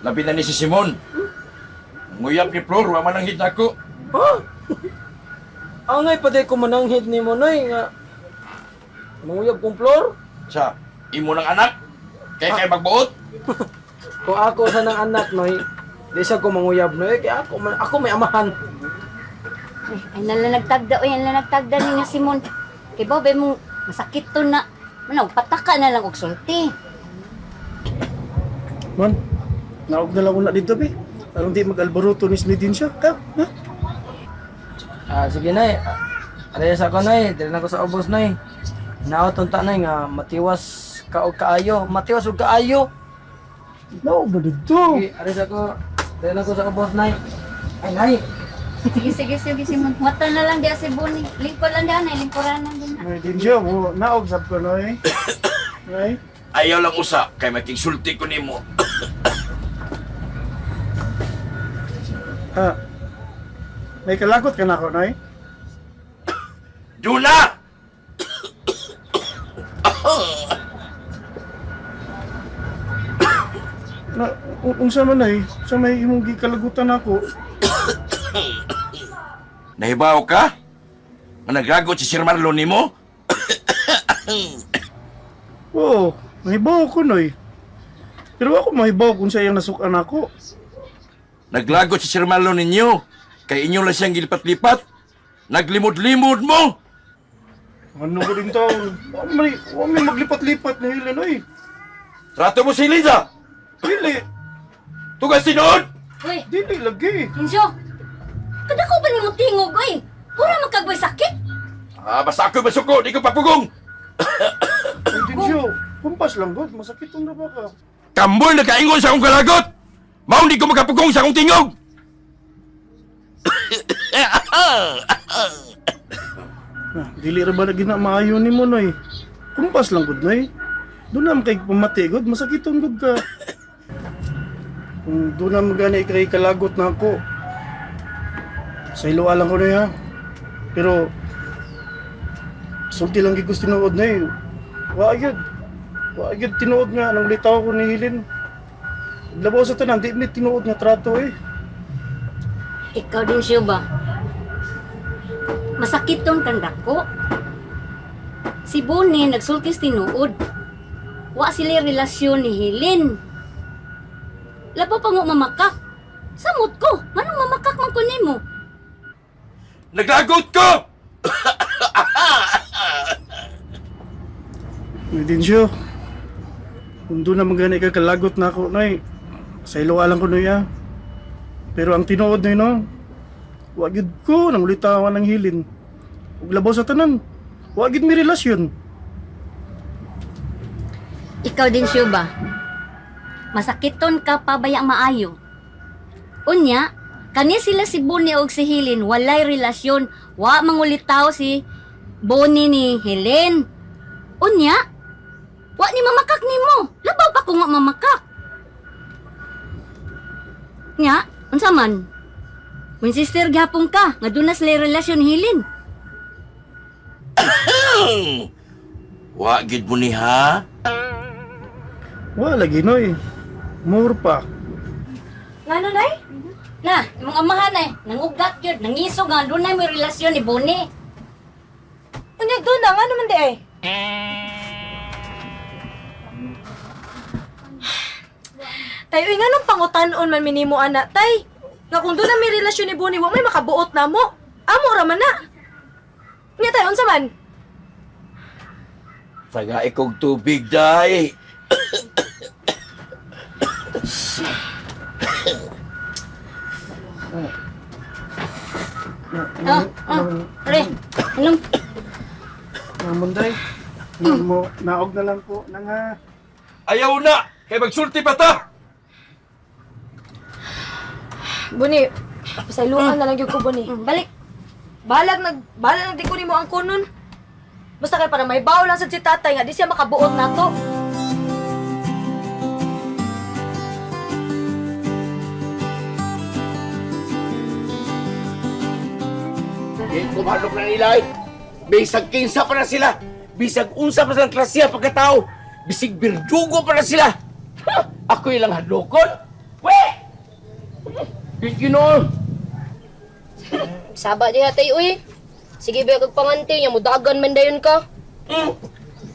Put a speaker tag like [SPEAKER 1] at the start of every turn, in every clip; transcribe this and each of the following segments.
[SPEAKER 1] Labi na ni si Simon. Nguyap ni Flor, wa man ang hit nako.
[SPEAKER 2] Ha? Angay pa day ko mananghid nimo, Noy, nga manguyab kong floor.
[SPEAKER 1] Sa imo ng anak, kay kay magbuot.
[SPEAKER 2] Kung ako sa nang anak, Noy, di siya ko manguyab, Noy, kay ako man, ako may amahan.
[SPEAKER 3] Ay, ay nala nagtagda, oy, ay nagtagda ni nga Simon. Kay ba mong masakit to na. Manaw, pataka na lang og sulti.
[SPEAKER 4] Man, naog na lang ko na dito, be. Aron di mag-alboroto ni Smidin siya. Ka, ha?
[SPEAKER 2] Ah, sige, Noy. Aray sa ako, Noy. Dili na ko sa ubos, Noy. Naot unta, Noy, nga matiwas ka og kaayo. Matiwas og kaayo.
[SPEAKER 4] Naog na dito.
[SPEAKER 2] Sige, aray sa ako. Dili na ko sa ubos, Noy. Ay, Nay.
[SPEAKER 3] Sige, sige, sige, Simon. Wata na lang diya si Bonnie. Lingkod lang diya, nay. Lingkuran lang din na.
[SPEAKER 4] May din siya, mo. Naog sab ko, Noy. Noy.
[SPEAKER 1] Ayaw lang usa kay makigsulti ko nimo.
[SPEAKER 4] Ha. May kalagot ka na ako, Noy.
[SPEAKER 1] Duna!
[SPEAKER 4] Na, unsa man ay, sa may imong gikalagutan ako.
[SPEAKER 1] Nahibaw ka? Nga nagragot si Sir Marlon nimo?
[SPEAKER 4] Oo, mahibaw ko, Noy. Pero ako mahibaw kung sa iyang nasukan ako.
[SPEAKER 1] Naglagot si Sir Marlon ninyo. Kay inyo lang siyang gilipat-lipat. Naglimod-limod mo!
[SPEAKER 4] Ano ko din taon? Wa may maglipat-lipat na hila, Noy.
[SPEAKER 1] Trato mo si Liza!
[SPEAKER 4] Dili,
[SPEAKER 1] Tugas tinuod!
[SPEAKER 3] Uy,
[SPEAKER 4] dili lagi.
[SPEAKER 3] Injo. Kadako ba nimo tingog, oy? Pura magkagway sakit.
[SPEAKER 1] Ah, basta ako'y masuko, di ko papugong!
[SPEAKER 4] Ay, din siya. Kumpas lang, God. Masakit na ba ka?
[SPEAKER 1] Kamboy nakaingon sa akong kalagot! Maong di ko makapugong sa akong tingog!
[SPEAKER 4] Na, dili ra ba na ginamaayo ni mo, Noy? Kumpas lang, God, Noy. Doon na kay pamati, God. Masakiton, God, ka. Kung doon na magani kay kalagot na ako, sa ilo lang ko, Noy, ha? Pero, sulti lang gigos tinuod, Noy. Wa gyud. Wa gyud tinuod nga nang litaw ko ni Hilin. Labaw sa tanan, di mi tinuod nga trato, eh.
[SPEAKER 3] Ikaw din siya ba? Masakit tong kandako. Si Bonnie nagsultis tinuod. Wa sila relasyon ni Helen. Labaw pa nga mamakak. Samot ko, nganong mamakak man ko nimo?
[SPEAKER 1] Naglagot ko!
[SPEAKER 4] May din siya. Kung doon na magani ka kalagot na ako, Noy. Sa ilo alang ko, Noy, ah. Pero ang tinuod, Noy, no? Wa gyud ko nang ulitawan ng hilin. Ug labaw sa tanan. Wa gyud mi relasyon.
[SPEAKER 3] Ikaw din siya ba? Masakiton ka pa bayang maayo. Unya, kani sila si Bonnie og si Helen walay relasyon. Wa mangulitaw si Bonnie ni Helen. Unya, wa ni mamakak nimo. Labaw pa ko nga mamakak. Nya, unsa man? When sister gihapon ka, nga doon na sila relasyon ni Helen.
[SPEAKER 1] Wa gid mo ni ha?
[SPEAKER 4] Wa lagi, Noy. More pa.
[SPEAKER 3] Ngano, Nay? Na, imong amahan ay, nangugat yun, nangiso nga, doon na may relasyon ni Bonnie.
[SPEAKER 5] Unya, doon na. Nga naman di ay. Tay, uy, nga nung pangutanon man minimo ana, tay. Nga kung doon na may relasyon ni Bonnie, wa may makabuot na mo. Amo ra man na. Nya tay, unsa man?
[SPEAKER 1] Taga ikog tubig, day.
[SPEAKER 3] Ah, ah, pre, anong,
[SPEAKER 4] Namunday. Mo, naog na lang ko. Nang ha.
[SPEAKER 1] Ayaw na! Kay magsulti pa ta!
[SPEAKER 5] Bonnie, pasayloan na lang gyud ko, Bonnie.
[SPEAKER 3] Balik.
[SPEAKER 5] Balag nag di ko nimo ang kunon. Basta kay para may bawo lang sad si tatay nga di siya makabuot nato.
[SPEAKER 6] Eh, kumalok na nila eh. Bisag kinsa pa na sila. Bisag unsa pa silang klasiya pagkatao. Bisig birdugo pa na sila. Ha! Ako ilang hadlokon. We! Di ginoon.
[SPEAKER 5] Saba diha tay uy. Sige ba kag pangante nya mudagan man dayon ka.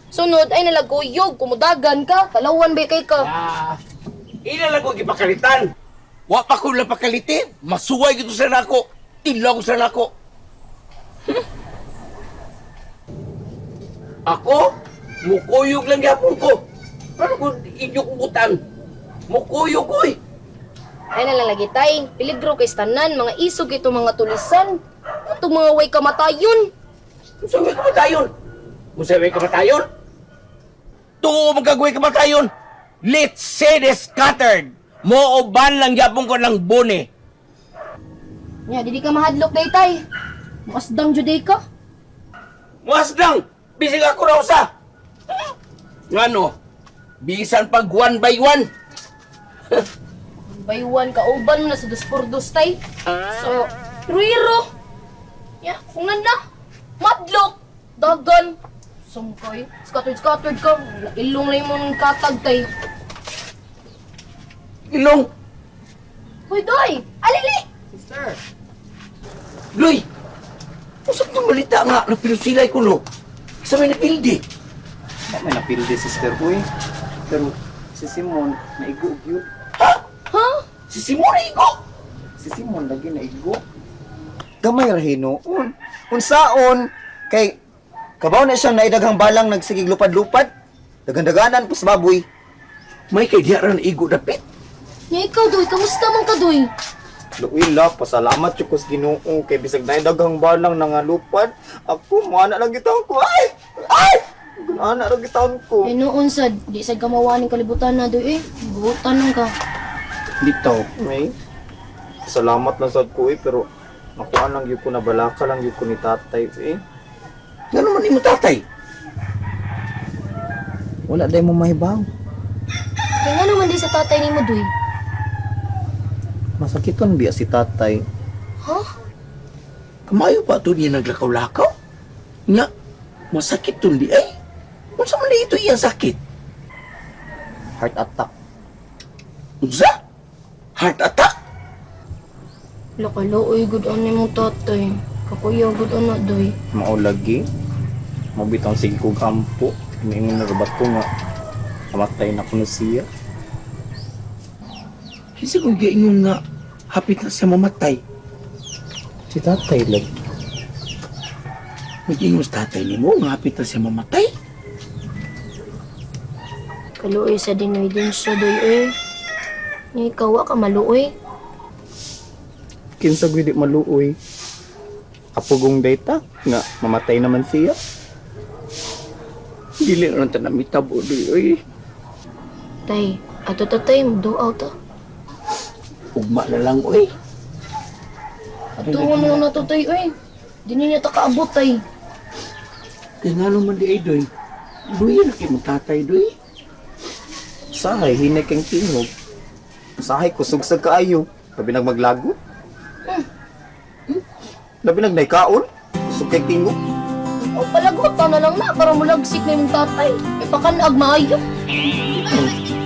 [SPEAKER 5] Sunod ay nalaguyog kumudagan ka, kalawan ba kay ka.
[SPEAKER 6] Ah, ila lang ko gipakalitan. Wa pa ko lang pakaliti. Masuway gito sa nako. Tilaw sa nako. Ako, mukuyog lang gyapon ko. Pero kung inyo kong butang, mukuyog ko eh.
[SPEAKER 5] Ay nalang lagi tay, peligro kay tanan, mga isog ito mga tulisan. Itong mga way kamatayon.
[SPEAKER 6] Kung way kamatayon. Kung way kamatayon. Tuo magkagawin kamatayon. Let's say this scattered. Mooban lang gyapon ko ng bone.
[SPEAKER 5] Nya, dili ka mahadlok day tay. Mukasdang juday ka.
[SPEAKER 6] Muas lang! Bisig ako raw sa! Ngano? Bisan pag one by one.
[SPEAKER 5] By one ka uban mo na sa dos por dos tay. So, ruiro. Ya, kung na. Madlok. Dagan. Sungkoy. Scattered, scattered ka. Ilong lang mo ng katag tay.
[SPEAKER 6] Ilong!
[SPEAKER 5] Hoy, doy! Alili!
[SPEAKER 6] Loy! Usap itong balita nga na pinusilay ko no. Sa may napildi.
[SPEAKER 7] Wa may napildi sister ko eh. Pero si Simon naigo og yun.
[SPEAKER 6] Ha?
[SPEAKER 5] Ha?
[SPEAKER 6] Si Simon Igo!
[SPEAKER 7] Si Simon lagi naigo. Gamay ra hinuon. Unsaon kay kabaw na siya naidaghang balang nagsigig lupad-lupad. Dagandaganan pus baboy.
[SPEAKER 6] May kay diya ran igo dapit.
[SPEAKER 5] Nya ikaw, doy. Kamusta man ka, doy?
[SPEAKER 7] Luila, pasalamat jud ko sa Ginoo kay bisag naidaghang balang nangalupad. Ako moana lang gitawon ko. Ay! Ay! Ana ra gitawon ko.
[SPEAKER 5] Ay, noon sad. Di sad kamawa ng kalibutan na, doy eh. Buutan lang ka.
[SPEAKER 7] Bitaw, may. Salamat lang sad ko eh, pero nakuha lang gyud ko na balaka lang gyud ko ni tatay eh.
[SPEAKER 6] Ngano man imo tatay?
[SPEAKER 7] Wala day mo mahibaw.
[SPEAKER 5] Kaya nga naman di sa tatay ni mo, doy.
[SPEAKER 7] Masakiton biya si tatay.
[SPEAKER 5] Ha?
[SPEAKER 6] Kamayo pa ito niya naglakaw-lakaw? Nga, masakit to di ay. Unsa man di ito iyang sakit?
[SPEAKER 7] Heart attack.
[SPEAKER 6] Unsa? Heart attack?
[SPEAKER 5] Lakaluoy, good on mo tatay. Kakuya, good on na, doy.
[SPEAKER 7] Mao lagi. Mabitang sige kog ampo. Miingon na rabat ko nga. Namatay na kuno siya.
[SPEAKER 6] Kasi kung giingon nga, hapit na siya mamatay.
[SPEAKER 7] Si tatay lagi.
[SPEAKER 6] Mag-ingon sa tatay ni mo, nga hapit na siya mamatay.
[SPEAKER 5] Kaluoy sa dinoy din siya, doy eh. Nya ikaw, wa ka maluoy.
[SPEAKER 7] Kinsa gyud di maluoy. Apugong data nga mamatay naman siya.
[SPEAKER 6] Dili na lang tanang mitabo, doy, oy.
[SPEAKER 5] Tay, ato tatay, magduaw ta.
[SPEAKER 6] Ugma na lang, oy.
[SPEAKER 5] Ato mo na na to, tay, oy. Di niya ta kaabot, tay.
[SPEAKER 6] Kaya nga naman di ay, doy. Doy, na kay mong tatay, doy.
[SPEAKER 7] Sahay hinay kang tingog. Sahay kusog sa kaayo. Labi nag maglago. Labi nag naikaon. Kusog kay tingog.
[SPEAKER 5] O palagot na lang na para mulagsik na yung tatay. Ipakanag maayo.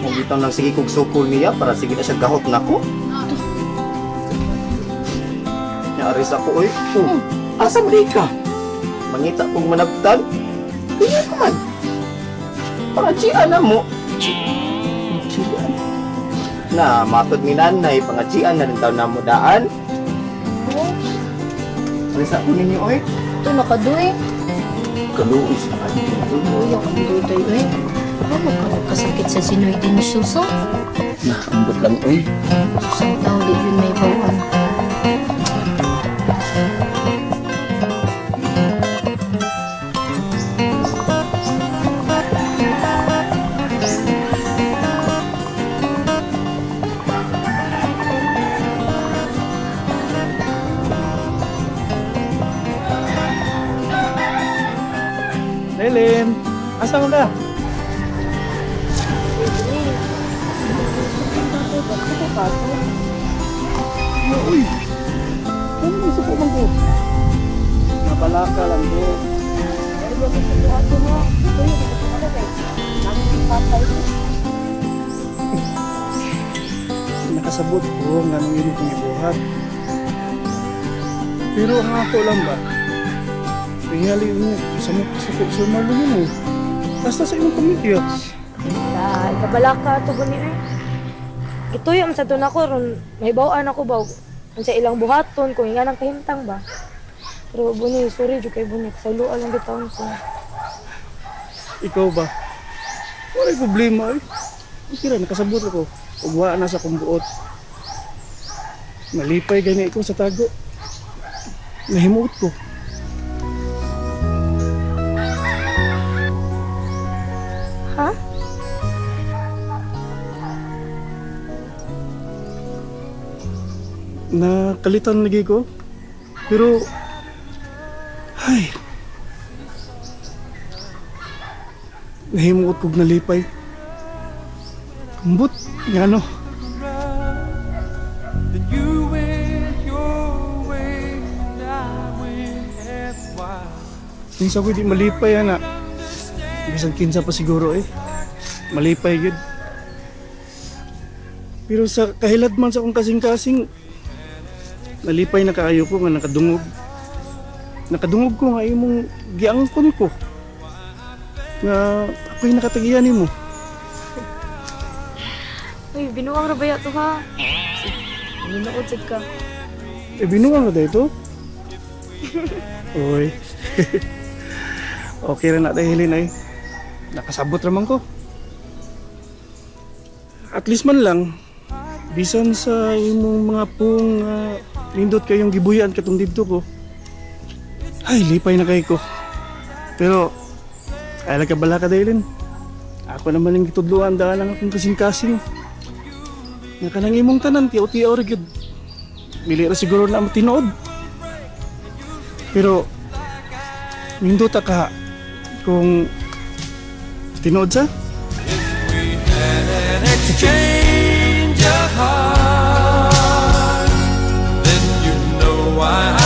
[SPEAKER 7] Mabitang lang sige kog sukol niya para sige na siya gahot nako. Yaaris ako oy. Oh,
[SPEAKER 6] Asa man di ka?
[SPEAKER 7] mangita kog manabtan.
[SPEAKER 6] Kaya ka man.
[SPEAKER 7] Pangatsian na mo.
[SPEAKER 6] Chiyan.
[SPEAKER 7] Na matod ni nanay pangatsian na rin taon na mo daan.
[SPEAKER 5] Oh,
[SPEAKER 7] Aris ako ninyo oy.
[SPEAKER 5] ito nakadoy.
[SPEAKER 6] Kaluoy sa kanya.
[SPEAKER 5] Uy, ang doy tay, oy. Ah, magkasakit sa sinoy din suso.
[SPEAKER 6] Naambot lang, oy.
[SPEAKER 5] Susang tao, di yun may bawan.
[SPEAKER 4] Lelin, asa man ka? Uy! Ano may suko man ko? Nabalaka lang ko. Nakasabot ko nga nung imong kong ibuhat. Pero ang ako lang ba, really mo, sa mo sa Sir Marlon mo. Basta sa imong pamilya.
[SPEAKER 5] Dahil kabala ka to gani eh. Gituyo man sa to nako ron mahibaw-an ako ba og unsa ilang buhaton kung inga nang kahimtang ba. Pero Buni, sorry jud kay Buni, kasayloa lang gitawon ko.
[SPEAKER 4] Ikaw ba? Wala'y problema eh. Okay ra, nakasabot ako. Ug wa na sa akong buot. Nalipay gani ko sa tago. Nahimuot ko.
[SPEAKER 5] Ha?
[SPEAKER 4] Nakalitan lagi ko. Pero, ay, nahimuot kog nalipay. Kumbot, nga no.
[SPEAKER 8] Then you went your way and I went half wild.
[SPEAKER 4] Minsan ko di malipay, ana. Bisan kinsa pa siguro eh. Malipay gud. Pero sa kahilad man sa akong kasing-kasing, nalipay na kaayo ko nga nakadungog. Nakadungog ko nga imong giangkon ko. Nga ako'y nakatagiyan nimo.
[SPEAKER 5] Uy, binuang ra ba to ha? Ninood sad ka.
[SPEAKER 4] Eh, binuang na dito. Uy. Okay ra na dahil ay. Nakasabot raman ko. At least man lang, bisan sa imong mga pong nindot kayong gibuyan katong dibdo ko. Ay, lipay na kay ko. Pero, ay ka bala ka dahilin. Ako naman ang gitudluan daan ang akong kasing-kasing. Nga kanang imong tanan, tiyaw-tiyaw ra gyud. Dili ra siguro na tinuod. Pero nindot ka kung tinuod sa
[SPEAKER 8] We had an exchange of hearts, then you know why